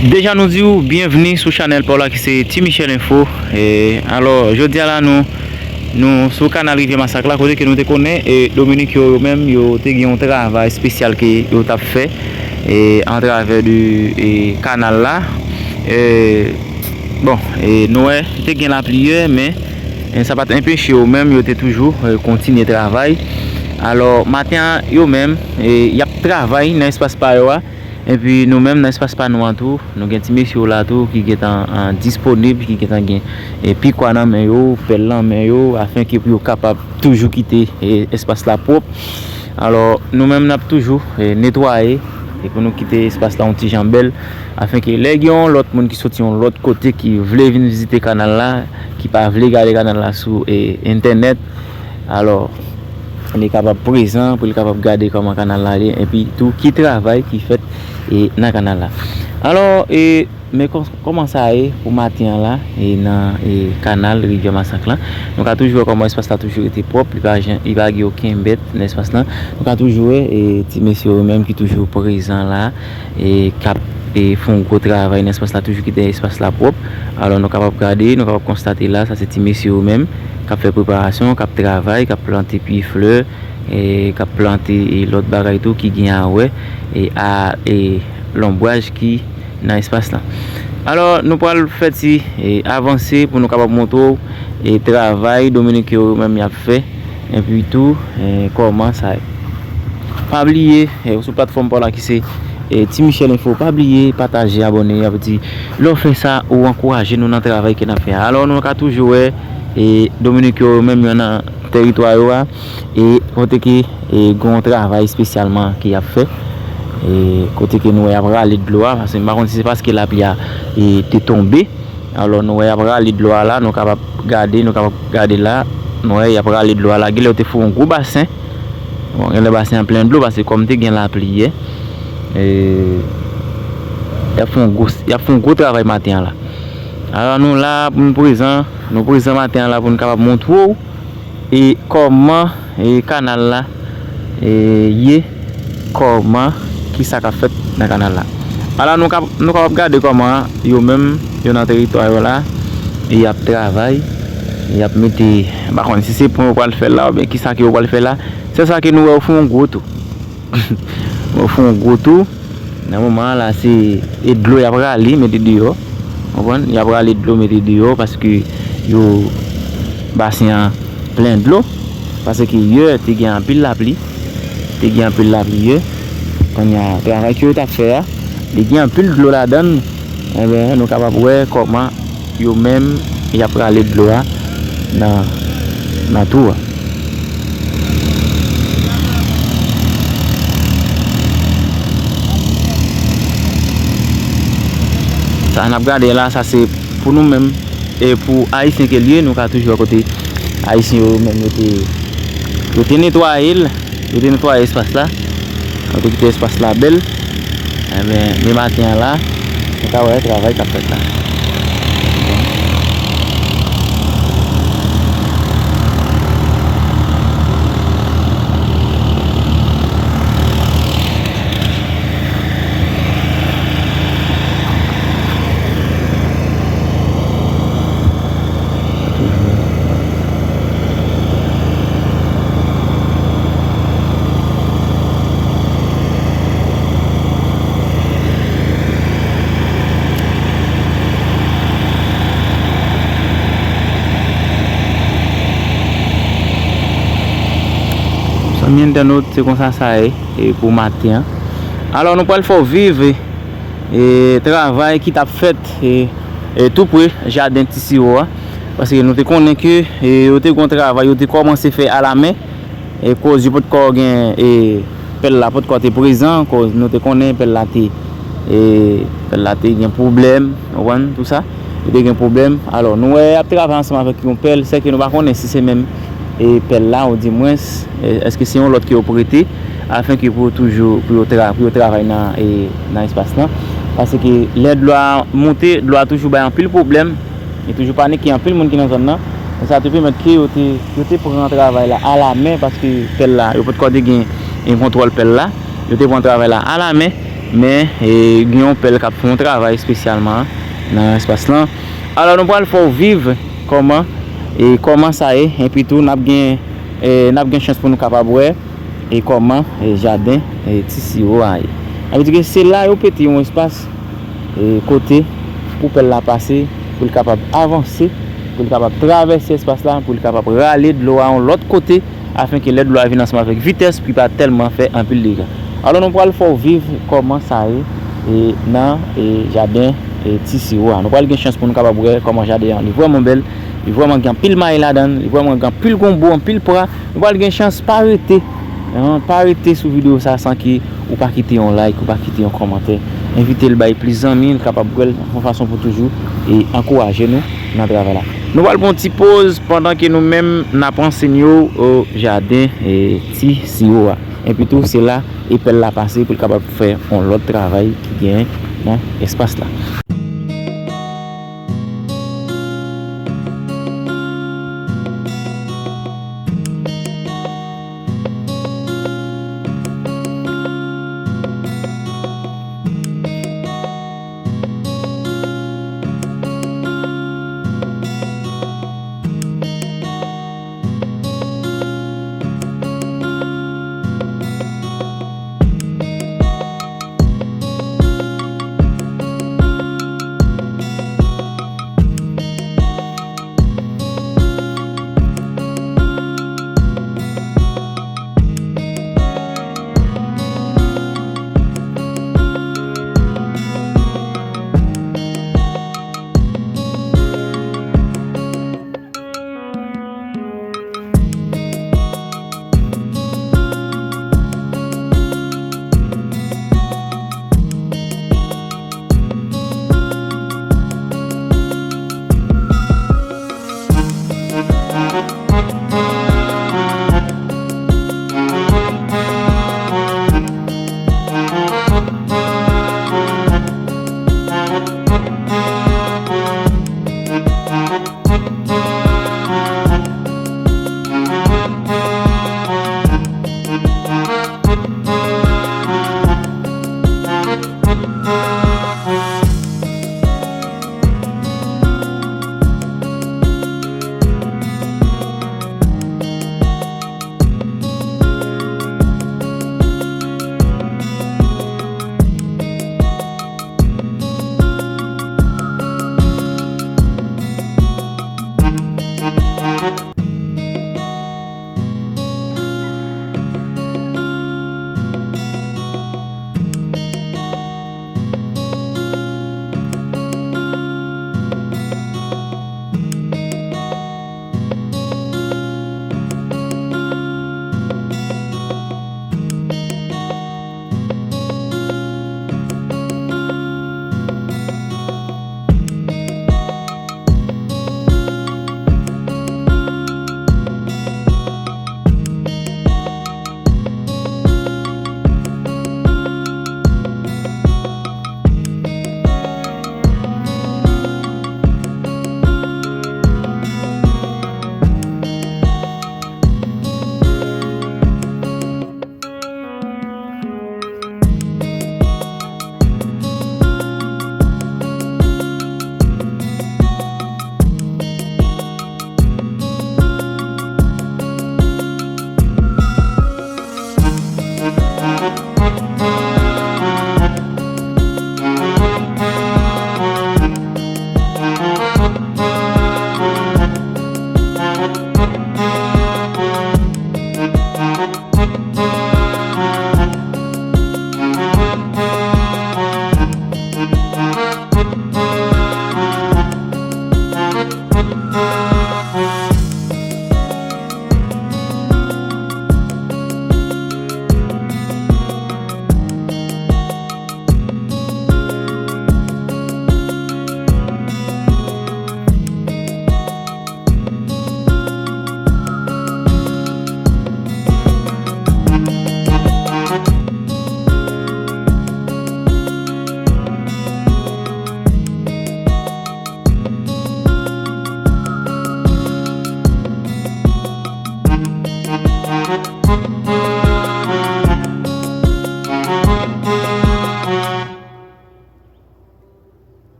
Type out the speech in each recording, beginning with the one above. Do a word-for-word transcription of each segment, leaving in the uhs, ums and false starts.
Deja nou di w byenvni sou chanèl pa w la ki se Ti Michel Info. E, alò, jodi a la nou, nou sou kanal Rivyè Masak la, kote ke nou te konnen, e, Dominik yo, yo menm, yo te gen yon travay espesyal ke yo t ap fè, e, antravè de, e, kanal la. E, bon, e, nou wè, te gen lapli yè, men, e, sa pa t anpeche yo menm, yo te toujou, e, kontinye travay. Alò, maten an, yo menm, e, y ap travay nan espas pa yo a. Epi nou menm nan espas pa nou an tou, nou gen ti mesye yo la tou ki gentan, an, disponib, ki gentan gen, e, pikwa nan men yo, pèl nan men yo, afenke pou yo kapab toujou kite, e, espas la pwòp. Alò, nou menm n ap toujou, e, netwaye, e pou nou kite espas la yon ti jan bèl, afenke lè gen yon lòt moun ki soti yon lòt kote ki vle vin vizite kanal la, ki pa vle gade kanal la sou, e, entènèt, alò, li kapab prezan, pou li kapab gade kòman kanal la ye, epi tou ki travay ki fèt, e, nan kanal la. Alò, e, men kò-, kòman sa ye pou maten an la, e, nan, e, kanal Rivyè Masak la. Nou ka toujou wè kòman espas la toujou rete pwòp, li pa jan, li pa gen okenn bèt nan espas la. Nou ka toujou wè, e, ti mesye yo menm ki toujou prezan la, e, k ap, e, fè yon gwo travay nan espas la, toujou kite espas la pwòp. Alò, nou kapab gade, nou kapab konstate la, sa se ti mesye yo menm k ap fè preparasyon, k ap travay, k ap plante pye flè, e, k ap plante, e, lòt bagay tou ki gen a wè, e, a, e, lonbraj ki nan espas la. Alò, nou pral fè ti, e, avanse pou nou kapab montre w, e, travay Dominik yo menm y ap fè, epi tou, e, kòman sa ye. Pa bliye, e, sou platfòm pa w la ki se, e, Ti Michel Info, pa bliye pataje, abòne, sa vle di, lè w fè sa, ou ankouraje nou nan travay ke n ap fè a. Alò, nou ka toujou wè, e, Dominik yo menm yo nan teritwa yo a, e kote ke, e, gen yon travay espesyalman ke y ap fè, e kote ke nou wè y ap rale dlo a, paske m pa konn si se paske lapli a, e, te tonbe. Alò, nou wè y ap rale dlo a la, nou kapab gade, nou kapab gade la, nou wè y ap rale dlo a la. Genlè yo te fè yon gwo basen. Bon, genlè basen an plen dlo, paske kòm te gen lapli yè, e, y ap fè yon gwo, y ap fè yon gwo travay maten an la. Alò, nou la pou nou prezan, nou prezan maten an la pou nou kapab montre w e kòman, e, kanal la, e, ye, kòman, kisa k ap fèt nan kanal la. Ala, nou kap-, nou kapab gade kòman yo menm, yo nan teritwa yo la, e y ap travay, y ap mete, m pa konn si se pon yo pral fè la, oubyen kisa ke yo pral fè la. Se sa ke nou wè yo fè yon gwo tou. Yo fè yon gwo tou. Nan moman an la, se, e dlo y ap rale, mete deyò. Konprann? Y ap rale dlo, mete deyò, paske yo, basen an plen dlo. Paske yè, te gen anpil lapli. Te gen anpil lapli yè. Kounye a, travay ke yo t ap fè a, li gen anpil dlo ladan l. Enben, nou kapab wè kòman yo menm, y ap rale dlo a nan, nan twou a. Sa n ap gade la, sa se pou nou menm, e pou Ayisyen ke l ye, nou ka toujou wè kote Ayisyen yo menm yo te, yo te netwaye l. Yo te netwaye espas la. Yo te kite espas la bèl. Enben, men maten an la, nou ka wè travay k ap fèt la. Zanmi entènot, se konsa sa ye, e, pou maten an. Alò, nou pral fè w viv, e, e, travay ki t ap fèt, e, e, tou pre jaden Ti Siwo a. Paske nou te konnen ke, e, yo te gon travay, yo te kòmanse fè alamen. E koz yo potko gen, e, pèl la potko te prezan, koz nou te konnen pèl la te, e, pèl la te gen pwoblèm, ou konprann, tou sa. Yo te gen pwoblèm. Alò, nou wè y ap travay ansanm avèk yon pèl, sèke nou pa konnen si se menm, e, pèl la, ou di mwens, e, èske se yon lòt ke yo prete, afenke pou yo toujou, pou yo tra-, pou yo travay nan, e, nan espas lan. Paske lè dlo a monte, dlo a toujou bay anpil pwoblèm. Li toujou panike, anpil moun ki nan zòn nan. Men sa te pèmèt ke yo te, yo te pran travay la alamen, paske pèl la, yo potko te gen, gen kontwòl pèl la. Yo te pran travay la alamen. Men, e, gen yon pèl k ap fè yon travay espesyalman nan espas lan. Alò, nou pral fè w viv kòman, e, kòman sa ye, epi tou n ap gen, e, n ap gen chans pou nou kapab wè, e, kòman, e, jaden, e, Ti Siwo a ye. Sa vle di ke se la yo pete yon espas, e, kote pou pèl la pase, pou l kapab avanse, pou l kapab travèse espas la, pou l kapab rale dlo a yon lòt kote, afenke lè dlo a vin ansanm avèk vitès, pou l pa tèlman fè anpil dega. Alò, nou pral fè w viv kòman sa ye, e, nan, e, jaden, e, Ti Siwo a. Nou pral gen chans pou nou kapab wè kòman jaden an, li vrèman bèl, li vrèman gen anpil mayi ladan l, li vrèman gen anpil gonbo, anpil pra. Nou pral gen chans, pa rete, en, pa rete sou videyo sa san ke ou pa kite yon like, ou pa kite yon kòmantè. Envite l bay plis zanmi, l kapab wè l, yon fason pou toujou e ankouraje nou nan travay la. Nou pral pran yon ti poz pandan ke nou menm n ap anseye w, o, jaden, e, Ti Siwo a. Epi tou, se la epèl la pase pou l kapab fè yon lòt travay ki gen nan espas la.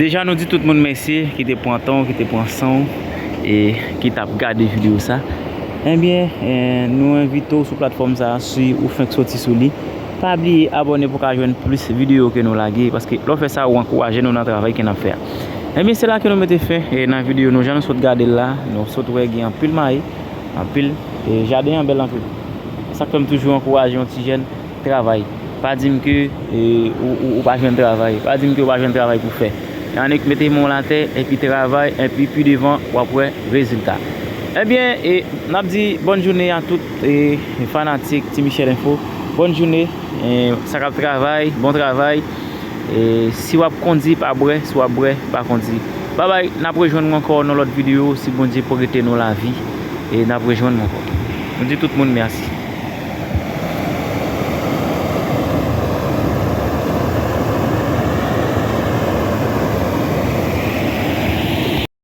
Deja nou di tout moun mèsi ki te pran tan w, ki te pran san w e ki t ap gade videyo sa. Ebyen, eh, nou envite w sou platfòm sa a, si ou fenk soti sou li. Pa bliye abòne pou w ka jwenn plis videyo ke nou lage, paske lè w fè sa, ou ankouraje nou nan travay ke n ap fè a. Ebyen, se la ke nou mete fen e nan videyo nou, jan nou sot gade l la, nou sot wè gen anpil mayi, anpil, e jaden an bèl anpil. Sa k fè m toujou ankouraje yon ti jèn travay. Pa di m ke, e, ou, ou, ou pa jwenn travay. Pa di m ke ou pa jwenn travay pou fè. Annik mete men w atè, epi travay, epi pi devan, w ap wè rezilta. Ebyen, e, n ap di bòn jounen a tout, e, fanatik Ti Michel Info. Bòn jounen, e, sa k ap travay, bon travay. E, si w ap kondi, pa bwè. Si w ap bwè, pa kondi. Babay, n ap rejwenn nou ankò nan lòt videyo, si Bondye prete nou lavi. E n ap rejwenn nou ankò. Nou di tout moun mèsi.